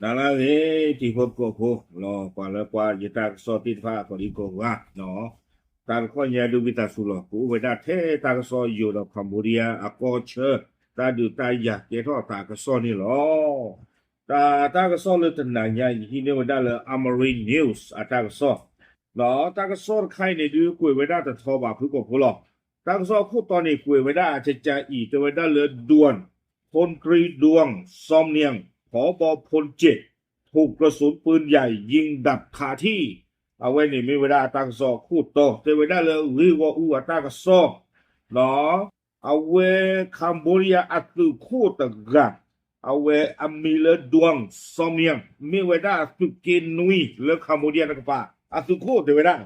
တၢ်လၢအဂ့ၤ တံၤဖိသကိးဖိ လီၤ ပှၤလၢကွၢ်ယတၢ်ကစီၣ်သ့ၣ်တဖၣ် ကိးဒံကိးဂၤ, တၢ်တခီညါဒုးဝံသးစူၤလီၤ ကအိၣ်ဝဲဒၣ်ထဲတၢ်ကစီၣ်ယိာ်ဒီး Cambodia အကီၢ်ဆၢ တၢ်ဒုးတၢ်ယၤကဲထီၣ်အသးကစီၣ်န့ၣ်လီၤ. တၢ် တၢ်ကစီၣ်လၢတနၤညါ ယဟံးန့ၢ်ဝဲဒၣ်လၢ Amharic News အတၢ်ကစီၣ်, တၢ်ကစီၣ်တခါအံၤန့ၣ်ဒုး ကွဲးဝဲဒၣ်တထီဘၣ်ဖုၣ်ကိာ်ဖိလီၤ. တၢ်ကစီၣ်အခိၣ်တီန့ၣ် ကွဲးဝဲဒၣ်အကကါအံၤ တဲဝဲဒၣ်လၢ ด่วน พลตรีดวง ซ่อมเนียง ผบ.พลเจ็ด ถูกกระสุนปืนใหญ่ยิงดับคาที่ အဝဲန့ၣ်မ့ၢ်ဝဲဒၣ်တၢ်ကစီၣ်အခိၣ်တီ တဲဝဲဒၣ်လၢဂ့ၢ်ဂီၢ်အူအတၢ်ကစီၣ် အဝဲ Cambodia အသုးခိၣ်တဂၤ အဝဲအမံၤလၢ ด่วน ซ่อมเนียง မ့ၢ်ဝဲဒၣ်အသုးက့နွံလၢ Cambodia တကပၤ အသုးခိၣ်တဲဝဲဒၣ်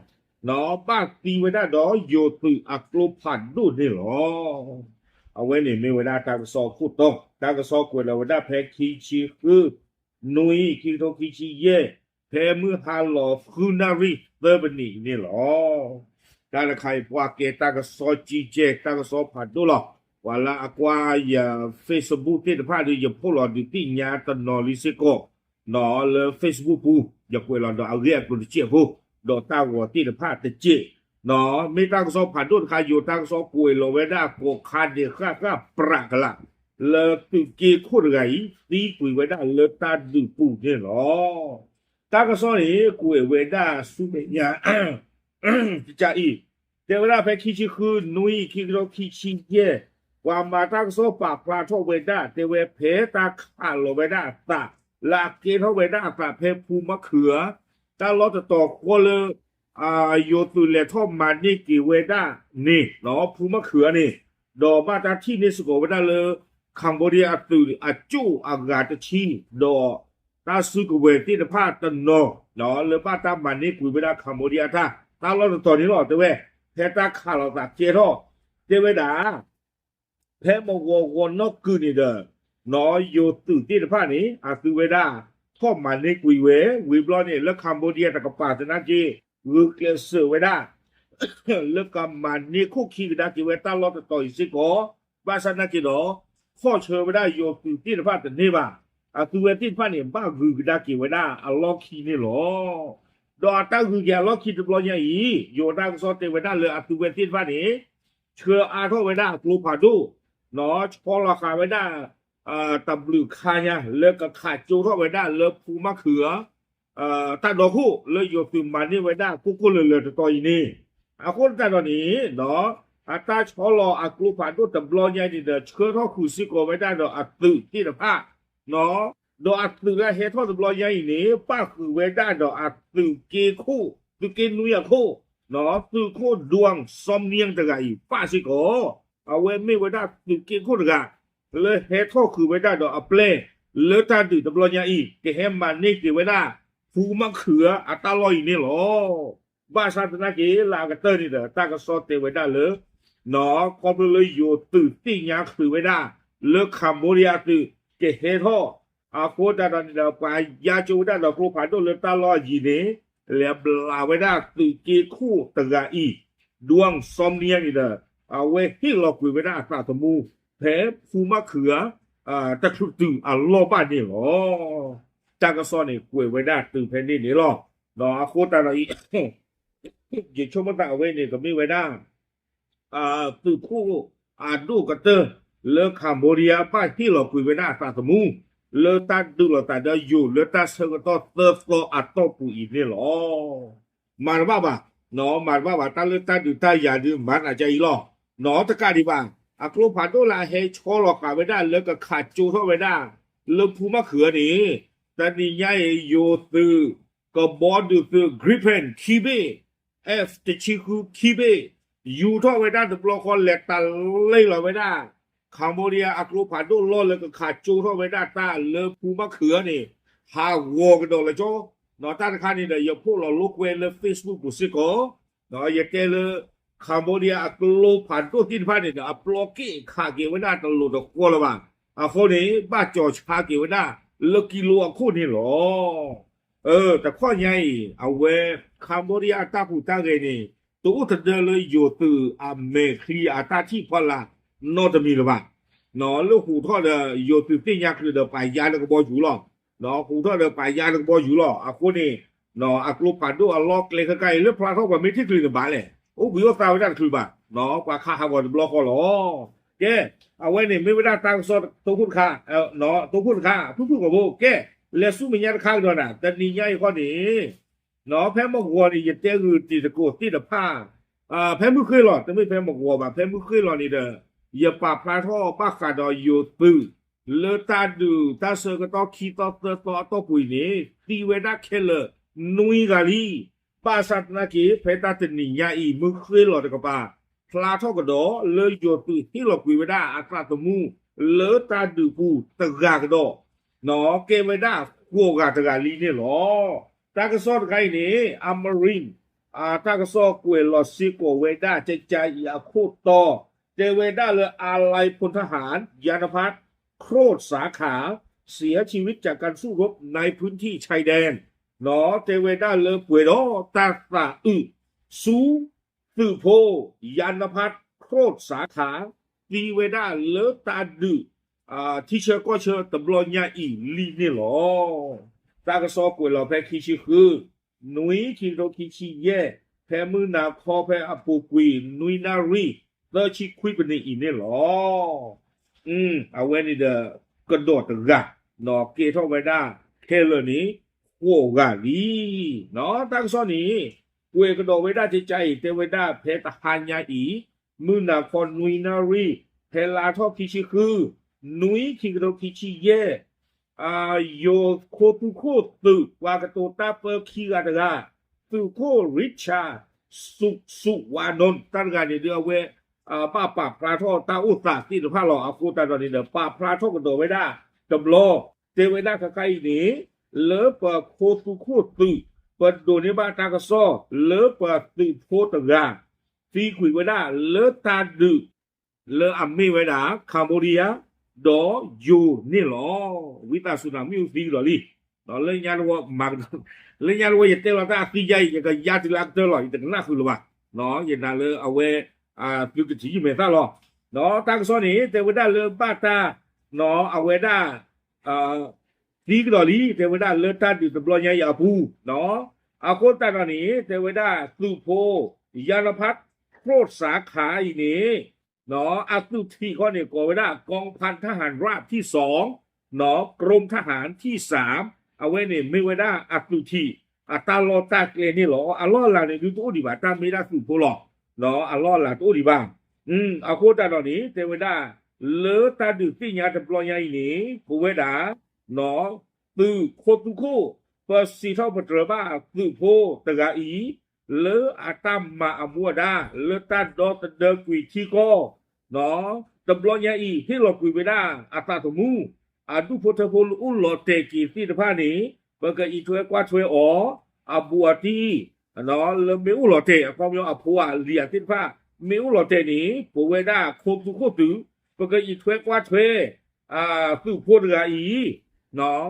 ဘၣ်သံဝဲဒၣ်ဒီးယိၤသုးအကျိဖးဒိၣ်န့ၣ်လီၤ. အဝဲန့ၣ်မ့ၢ်ဝဲဒၣ်တၢ်ကစီၣ်အခိၣ်တီ တၢ်ကစီၣ်ကွဲးလီၤဝဲဒၣ်ဖဲခံဆံဃု နွံ ခံကထိခံဆံယဲၢ် ဖဲမုၢ်ဟါလီၤဃုနၣ်ရံၣ်သၢမံးနံးအံၤန့ၣ်လီၤ. တၢ်တခါအံၤ ပှၤကဲတၢ်ကစီၣ်ကံကဲ တၢ်ကစီၣ်ဖးဒိၣ်လီၤ. ပှၤလၢအကွၢ်ယ Facebook သ့ၣ်တဖၣ်ဒီး ယဖီၣ်လီၤဒုးသ့ၣ်ညါတနီၤလံစ့ၢ်ကီး လၢ Facebook ပူၤ ယကွဲးလီၤဒီးအဂ့ၢ်အကျိၤတစဲးဖိ ဒီးတၢ်ဂီၤသ့ၣ်တဖၣ်တစဲး မ့ၢ်တၢ်ကစီၣ်ဖးဒိၣ်တခါ ယိၤတၢ်ကစီၣ်ကွဲးလီၤဝဲဒၣ်ကိးခါဒဲးဃၣ်ဃၣ်ပြးကလာ် လၢသုးက့ခိၣ်တဂၤအံၤ သံကွံာ်ဝဲဒၣ်လၢတၢ်ဒုးပူၤန့ၣ်လီၤ. တၢ်ကစီၣ်န့ၣ် ကွဲးဝဲဒၣ်ဆူမဲာ်ညါ ကကါအံၤ တဲဝဲဒၣ်ဖဲခံဆံဃု နွံ ခံကထိခံဆံယဲၢ် ပှၤမၤတၢ်ကစီၣ်ပာ်ဖျါထီၣ်ဝဲဒၣ် တဲဝဲဖဲတၢ်ခးလီၤဝဲဒၣ်အသး လၢအကဲထီၣ်ဝဲဒၣ်အသးဖဲဖူမးခုးဧါ တၢ်လီၢ်တတီၤဃီလၢ ယိၤသုးလဲၤထီၣ်မၤန့ၢ်က့ၤဝဲဒၣ်န့ၣ် ဖူမးခုးဧါန့ၣ် ဒီးဘၣ်တၢ်ထံၣ်န့ၢ်စ့ၢ်ကီးဝဲဒၣ်လၢ Cambodia အသုးအကၠိၣ်အဂၤတဆံ ဒီးတၢ်စုကဝဲၤသ့ၣ်တဖၣ်တနီၤ လၢဘၣ်တၢ်မၤန့ၢ်ကွံာ်ဝဲဒၣ် Cambodia အတၢ် တၢ်လီၢ်တတီၤန့ၣ်လီၤ တဲဝဲ ဖဲတၢ်ခးလီၤသးကဲထီၣ် တဲဝဲဒၣ် ဖဲမဂီၤဂီၤနီၢ်ကုၤန့ၣ်ဒီး ယိၤသုးသ့ၣ်တဖၣ်န့ၣ် အသုဝဲဒၣ် ထီၣ်မၤန့ၢ်ကွံာ်ဝဲ ဝံၤဘျီန့ၣ် လၢ Cambodia တကပၤသနာ်က့ ဂုာ်ကျဲးစၢးဝဲဒၣ် လၢကမၤန့ၢ်ခိၣ်ခံကဒါက့ၤဝဲတၢ်လီၢ်တတီၤအံၤစ့ၢ်ကီး ဘၣ်ဆၣ်သနာ်က့ဒီး ခီၣ်ဆၢဝဲဒၣ်ယိၤသုးသ့ၣ်တဖၣ်တန့ၢ်ဘၣ်. အသုဝဲသ့ၣ်တဖၣ်န့ၣ် ဘၣ်ဂုၤကဒါက့ၤဝဲဒၣ်အလီၢ်ခံန့ၣ်လီၤ. ဒီးအတၢ်ဂုၤက့ၤအလီၢ်ခံတဘျီညါအံၤ ယိၤတၢ်ကစီၣ်တဲဝဲဒၣ်လၢအသုဝဲသ့ၣ်တဖၣ်န့ၣ် ဆှၢအါထီၣ်ဝဲဒၣ်အကျိဖးဒိၣ် ဆီလီၤဃာ်ဝဲဒၣ် တဘျုးခါညါ လၢကခးကၠိထီၣ်ဝဲဒၣ်လၢဖူမးခုးဧါ တၢ်ဒီခိၣ်လၢယိၤသုးမၤန့ၢ်ဝဲဒၣ်ကိၢ်ကိၢ်လၢၤလၢၤတတီၤအံၤန့ၣ် အဃိသတးဒီးန့ၣ် အတၢ်ဆီလီၤအကျိဖးဒိၣ်တဘျီညါအံၤန့ၣ်ဒီး ဆှၢထီၣ်ဃုာ်စ့ၢ်ကီးဝဲဒၣ်ဒီးအသုးသ့ၣ်တဖၣ် ဒီးအသုးလၢဟဲထီၣ်တဘျီညါအံၤန့ၣ် ပၣ်ဃုာ်ဝဲဒၣ်ဒီးအသုးက့ခိၣ် သုးက့နွံအခိၣ် သုးခိၣ်ဒွၣ်စီမနံတဂၤအံၤ ပၣ်စ့ၢ်ကီး အဝဲမ့ၢ်ဝဲဒၣ်သုးက့ခိၣ်တဂၤ လၢဟဲထီၣ်ဃုာ်ဝဲဒၣ်ဒီးအပျဲၢ် လၢတၢ်ဒုးတဘျီညါအံၤ ကဟဲမၤန့ၢ်က့ၤဝဲဒၣ် ဖူမးခုးအတၢ်လီၢ်အံၤန့ၣ်လီၤ. ဘၣ်ဆၣ်သနာ်က့ လၢအကတၢၢ်န့ၣ်ဒီး တၢ်ကစီၣ်တဲဝဲဒၣ်လၢ ခီဖျိလၢယိၤသုးသ့ၣ်ညါချုးဝဲဒၣ် လၢ Cambodia အသုးကဟဲထီၣ် အဃိသတးဒီးန့ၣ်ဒီး ပှၤယါကၠိဝဲဒၣ်ဒီးကျိဖးဒိၣ်လၢတၢ်လီၢ်အယံၤန့ၣ် လဲၤဘျးဝဲဒၣ်သုးက့ခိၣ်တဂၤအံၤ ဒွၣ်စီမနံန့ၣ်ဒီး အဝဲဟ့ၣ်လီၤကွံာ်ဝဲဒၣ်အသးသမူ ဖဲဖူမးခုးဧါ တချုးတုၤအလီၢ်ဘၣ်န့ၣ်လီၤ. တၢ်ကစီၣ်န့ၣ် ကွဲးဝဲဒၣ်တုၤဖဲန့ၣ်န့ၣ်လီၤ. အဃိသတးဒီးအံၤ ယဆိကမိၣ်သးအဝဲန့ၣ် ကမ့ၢ်ဝဲဒၣ် သုးခိၣ်အဒိၣ်ကတၢၢ်လၢ Cambodia ဘၣ်ဟ့ၣ်လီၤကွံာ်ဝဲဒၣ်အသးသမူ လၢတၢ်ဒုးလိာ်သးဒီးယိၤလၢတၢ်ဆၢကတီၢ်သၢသီအတီၢ်ပူၤအံၤန့ၣ်လီၤ. မၤတဘၣ်ဘၣ်, မၤတဘၣ်ဘၣ် တၢ်လၢတၢ်ဒုးတၢ်ယၤဒုးမၤသးဒ်အံၤလီၤ. နီတကးဒံးဘၣ် အကျိဖးဒိၣ်လၢအဟဲဆီလီၤဃာ်ဝဲဒၣ်လၢကခးကၠိထီၣ်ဝဲဒၣ် လၢဖူမးခုးန့ၣ် တနံၤညါအံၤ ယိၤသုး ကဘီဒုးသုး Gripen ခံဘ့ၣ် F တဆံဃုခံဘ့ၣ် ယူၤထီၣ်ဝဲဒၣ်တဘျီဃီ လဲၤတလ့ၢ်လီၤဝဲဒၣ် Cambodia အကျိဖးဒိၣ်လီၢ်လၢကခးကၠိထီၣ်ဝဲဒၣ်တၢ်လၢဖူမးခုးန့ၣ် ဟးဂီၤကဒီးလၢကၠီ ဒီးတၢ်တခါန့ၣ်ဒီး ယဖီၣ်လီၤလိာ်ကွဲလၢ Facebook ပူၤစ့ၢ်ကီး ဒီးယတဲလၢ Cambodia အကျိဖးဒိၣ်သ့ၣ်တဖၣ်န့ၣ်ဒီး အပျီက့ၣ်ခးက့ၤဝဲဒၣ်တလိၤတဃီလၢၤဘၣ်. အဃိန့ၣ် ဘၣ်ကၠီၤဆါက့ၤဝဲဒၣ်လၢကံလိအခိၣ်န့ၣ်လီၤ. တခီညါအံၤ အဝဲ Cambodia အတၢ်ဟူးတၢ်ဂဲၤန့ၣ် တအိၣ်တဒၢလၢယိၤသုးအမဲာ်ချံအတၢ်ထံၣ်ဖီလာ်နီတမံၤလၢၤဘၣ်. လၢဟူးထီၣ်ဒီးယိၤသုးသ့ၣ်ညါချုးဒီးပာ်ယါလၢကဘီယူၤလီၤ. ဟူးထီၣ်ဒီးပာ်ယါတကဘီယူၤလီၤ. အဃိန့ၣ် အကျိဖးဒိၣ်အလီၢ်ကျဲခဲခါအံၤ လၢဖျါထီၣ်ပှၤမ့ၢ်ထံၣ်ချုးန့ၣ်ဘၣ်လဲၣ်, အိၣ်ဘှံးအိၣ်သါဝဲဒၣ်တချုးဘၣ်, ပှၤခးဟးဂီၤတဘျီဃီလီၤ. ကဲ, အဝဲန့ၣ်မ့ၢ်ဝဲဒၣ်တၢ်ကစီၣ်တိခိၣ်တခါ, တိခိၣ်တခါ ဖုၣ်ဖုၣ်ကိာ်ဖိ, ကဲ, လဲၤဆူမဲာ်ညါတခါကဒီးနၤ, တနံၤညါအံၤဃီန့ၣ် ဖဲမုၢ်ဂီၤန့ၣ် ယတဲဂုာ်တံၤသကိးသ့ၣ်တဖၣ်, ဖဲမုၢ်ဃ့ၢ်လီၤ, တမ့ၢ်ဖဲမုၢ်ဂီၤဘၣ်, ဖဲမုၢ်ဃ့ၢ်လီၤန့ၣ်ဒီး ယပာ်ဖျါထီၣ်ဘၣ်ဃးဒီးယိၤသုး လၢတၢ်ဒုးတၢ်ဆၢကတီၢ်ခံသီသၢသီအတီၢ်ပူၤအံၤန့ၣ် သံဝဲဒၣ်ခဲလၢာ်နွံဂၤလံ. ဘၣ်ဆၣ်သနာ်က့ ဖဲတၢ်တနံၤညါအံၤ မုၢ်ဃ့ၢ်လီၤတကပၤ ဖျါထီၣ်ကဒီးလၢယိၤသုးဟ့ၣ်လီၤကွံာ်ဝဲဒၣ်အသးသမူ လၢတၢ်ဒုးပူၤတဂၤကဒီး ကဲဝဲဒၣ်ဃိးဂၤတဂၤလံန့ၣ်လီၤ. တၢ်ကစီၣ်တခါအံၤန့ၣ် အမရံ, တၢ်ကစီၣ်ကွဲးလီၤစ့ၢ်ကီးဝဲဒၣ်ကကါအံၤအခိၣ်တီ, တဲဝဲဒၣ်လၢ อาลัยพลทหารยานพัฒน์ โคตรสาขา เสียชีวิตจากการสู้รบในพื้นที่ชายแดน တဲဝဲဒၣ်လၢပှဲၤဒီးတၢ်သးအုးဆူ သုးဖိ ยานพัฒน์ โคตรสาขา သံဝဲဒၣ်လၢတၢ်ဒုး ထံဆၢကီၢ်ဆၢတဘျီညါအံၤလံန့ၣ်လီၤ. တၢ်ကစီၣ်ကွဲးလီၤဖဲခံဆံဃု နွံခံကထိခံဆံယဲၢ် ဖဲမုၢ်နၤခီဖဲအပူၤကွံာ်နွံနၣ်ရံၣ် သၢဆံခွံပနံးအံၤန့ၣ်လီၤ. အဝဲန့ၣ်ဒီး ကဒီးတဂၤ ကဲထီၣ်ဝဲဒၣ်ခဲလၢာ်န့ၣ် ဃိးဂၤလံ. တၢ်ကစီၣ်န့ၣ် ကွဲးကဒီးဝဲဒၣ်ကကါအံၤ တဲဝဲဒၣ်ဖဲတဟါညါအံၤ မုၢ်နၤခီနွံနၣ်ရံၣ် ဖဲလါထီၣ်ခံဆံဃု နွံခံကထိခံဆံယဲၢ် ယိၤခိသုးခိၣ်သုး ပှၤကတိၤတၢ်ပၢခံဂၤတဂၤ သုးခိၣ် Richard Suwannanant တၢ်တဂၤန့ၣ်ဒီးအဝဲ ဘၣ်ပာ်ဖျါထီၣ်တၢ်အိၣ်သးသ့ၣ်တဖၣ်လီၤ. အဃိသတးဒီးန့ၣ်ဒီး ပာ်ဖျါထီၣ်ကဒီးဝဲဒၣ်တဘျီ တဲဝဲဒၣ်ခဲခါအံၤန့ၣ် လၢပခိသုးခိၣ်သုး ပဒိးန့ၢ်ဘၣ်တၢ်ကစီၣ် လၢပသုးဖိတဂၤ သံကွံာ်ဝဲဒၣ်လၢတၢ်ဒုး လၢအမ့ၢ်ဝဲဒၣ် Cambodia ဒီးယိၤန့ၣ်လီၤ. ဝံသးစူၤနၤ မ့ၣ်အူသံကဒီးလံ. လၢညါတဝီ လၢညါတဝီ ယတဲလီၤတၢ်အသံယါအံၤ ယကယါတုၤလၢအကတၢၢ်လီၤ ယတကနၣ်ဃုာ်လၢၤဘၣ်. ယနာ်လၢအဝဲ သုကထံၣ်ယမဲာ်သၣ်လီၤ. တၢ်ကစီၣ်န့ၣ် တဲဝဲဒၣ်လၢဘၣ်တၢ် အဝဲဒၣ် သံကဒီးလံ တဲဝဲဒၣ်လၢတၢ်ဒုးတဘျီညါအံၤအပူၤ အဃိသတးဒီးန့ၣ် တဲဝဲဒၣ်သုးဖိ ရန်နဖတ် ခရိတ်စခန်း အံၤန့ၣ် အသုးထံးခီန့ၣ် ကိးဝဲဒၣ် กองพันทหารราบที่สอง กรมทหารที่สาม အဝဲန့ၣ်မ့ၢ်ဝဲဒၣ်အသုးထံး အတၢ်လီၢ်တၢ်ကျဲန့ၣ်လီၤ. အလီၢ်အလၤန့ၣ် ဒုတအိၣ်ဒံးဘၣ် တၢ်မ့ၢ်ဒၣ်သုးဖိလီၤ. အလီၢ်အလၤတအိၣ်ဒံးဘၣ်. အဃိသတးဒီးန့ၣ် တဲဝဲဒၣ် လၢတၢ်ဒုးသ့ၣ်ညါတဘျီညါအံၤန့ၣ် ပဝဲဒၣ် သုးခိၣ်သုးခိၣ် ပစံးထီၣ်ပတြၢၤဘၣ်သုးဖိတဂၤအံၤ လၢအတၢ်မၤအမူအဒါ လၢတၢ်ဒီသဒၢကွံာ်ထံကီၢ် တဘျီညါအံၤ ဟ့ၣ်လီၤကွံာ်ဝဲဒၣ်အသးသမူ အဒူၣ်ဖိထၢဖိလၢအိၣ်လီၤတဲာ်က့ၤသ့ၣ်တဖၣ်န့ၣ် ပကအံးထွဲကွၢ်ထွဲအီၤ အဘူးအတံၢ် လၢမ့ၢ်အိၣ်လီၤတဲာ် အခီပညီအဖိအလံၤသ့ၣ်တဖၣ် မ့ၢ်အိၣ်လီၤတဲာ်န့ၣ် ပဝဲဒၣ်ခိသုးခိၣ်သုး ပကအံးထွဲကွၢ်ထွဲ သုးဖိတဂၤအံၤ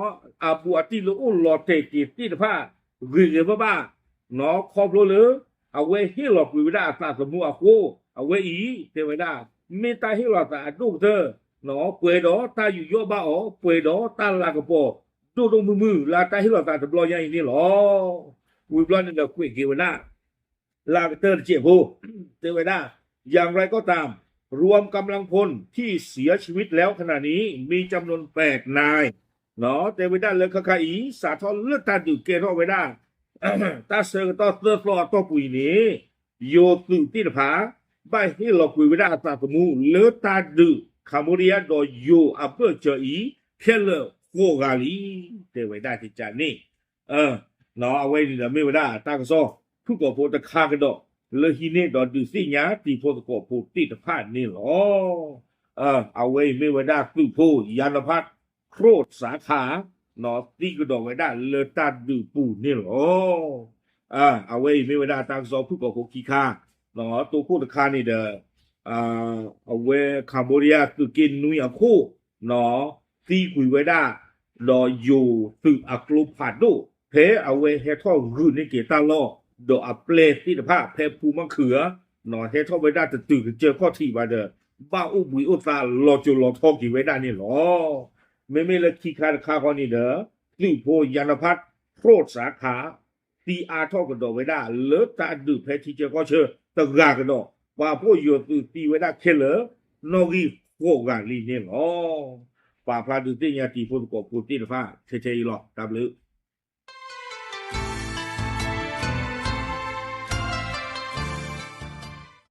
အဘူးအတံၢ်လၢအိၣ်လီၤတဲာ်က့ၤသ့ၣ်တဖၣ် ဂ့ၤဂ့ၤဘၣ်ဘၣ် ခီဖျိလၢ အဝဲဟ့ၣ်လီၤကွံာ်ဝဲဒၣ်အသးသမူအဃိ အဝဲအံၤ တဲဝဲဒၣ် မ့ၢ်တၢ်ဟ့ၣ်လီၤသးအဒိၣ်ကတၢၢ် ပှဲၤဒီးတၢ်ယူးယီၣ်ဘၣ်အီၤ ပှဲၤဒီးတၢ်လၤကပီၤ ဒိၣ်ဒိၣ်မုၢ်မုၢ် လၢတၢ်ဟ့ၣ်လီၤသးတဘျီညါအံၤန့ၣ်လီၤ. ဝံၤဘျီန့ၣ်ဒီးကွဲးက့ၤဝဲဒၣ် လၢအကတၢၢ်တစဲးဖိ တဲဝဲဒၣ် อย่างไรก็ตาม รวมกำลังพลที่เสียชีวิตแล้วขณะนี้มีจำนวนแปดนาย တဲဝဲဒၣ်လၢခဲခါအံၤ စးထီၣ်လၢတၢ်ဒုးကဲထီၣ်ဝဲဒၣ် တၢ်ဆၢကတီၢ်သၢသီအတီၢ်ပူၤအံၤန့ၣ် ယိၤသုးသ့ၣ်တဖၣ် ဘၣ်ဟ့ၣ်လီၤကွံာ်ဝဲဒၣ်အသးသမူ လၢတၢ်ဒုး Cambodia ဒီးယိၤအဘၢၣ်စၢၤအံၤ ခဲလၢာ်ဃိးဂၤလံ တဲဝဲဒၣ်ကကန့ၣ် အဝဲန့ၣ်ဒီးမ့ၢ်ဝဲဒၣ်တၢ်ကစီၣ် ဖုၣ်ကိာ်ဖိတခါကဒီး လၢဟံးန့ၢ်ဒီးဒုးသ့ၣ်ညါတံၤဖိသကိးဖိသ့ၣ်တဖၣ်န့ၣ်လီၤ. အဝဲအံၤမ့ၢ်ဝဲဒၣ်သုးဖိ ရန်နဖတ် ခရိတ်စခန်း သံကဒီးဝဲဒၣ်လၢတၢ်ဒုးပူၤန့ၣ်လီၤ. အဝဲအံၤမ့ၢ်ဝဲဒၣ်တၢ်ကစီၣ်ဖုၣ်ကိာ်ဖိခံခါ တိခိၣ်တခါန့ၣ်ဒီး အဝဲ Cambodia သုးက့နွံအခိၣ် သံကွံာ်ဝဲဒၣ် ဒီးယိၤသုးအကျိဖးဒိၣ် ဖဲအဝဲဟဲထီၣ်ဂုာ်န့ၢ်က့ၤတၢ်လီၢ် ဒီးအပျဲၢ်သ့ၣ်တဖၣ် ဖဲဖူမၣ်ခုးဧၢ ဟဲထီၣ်ဝဲဒၣ်တတုၤကစၢၢ်ခီၣ်ထံးဘၣ်ဒီး ဘၣ်အိၣ်ဘှံးအိၣ်သါလီၤစိၤလီၤထီက့ၤဝဲဒၣ်န့ၣ်လီၤ. မ့မ့ၢ်လၢခံခါတခါဃီန့ၣ်ဒီး သုးဖိယၤနဖး ထိၣ်စးခး သံအါထီၣ်ကဒီးဝဲဒၣ်လၢတၢ်ဒုးဖဲထံဆၢကီၢ်ဆၢတဂၤကဒီး, ပှၤဖှီၣ်ယိၤသုးသံဝဲဒၣ်ခဲလၢာ် နီၣ်ဂံၢ်ဃိးဂၤလံန့ၣ်လီၤ. ပာ်ဖျါဒုးသ့ၣ်ညါတံၤဖိသကိးဖိသ့ၣ်တဖၣ်ထဲထဲအံၤလီၤ. တၢ်ဘျုး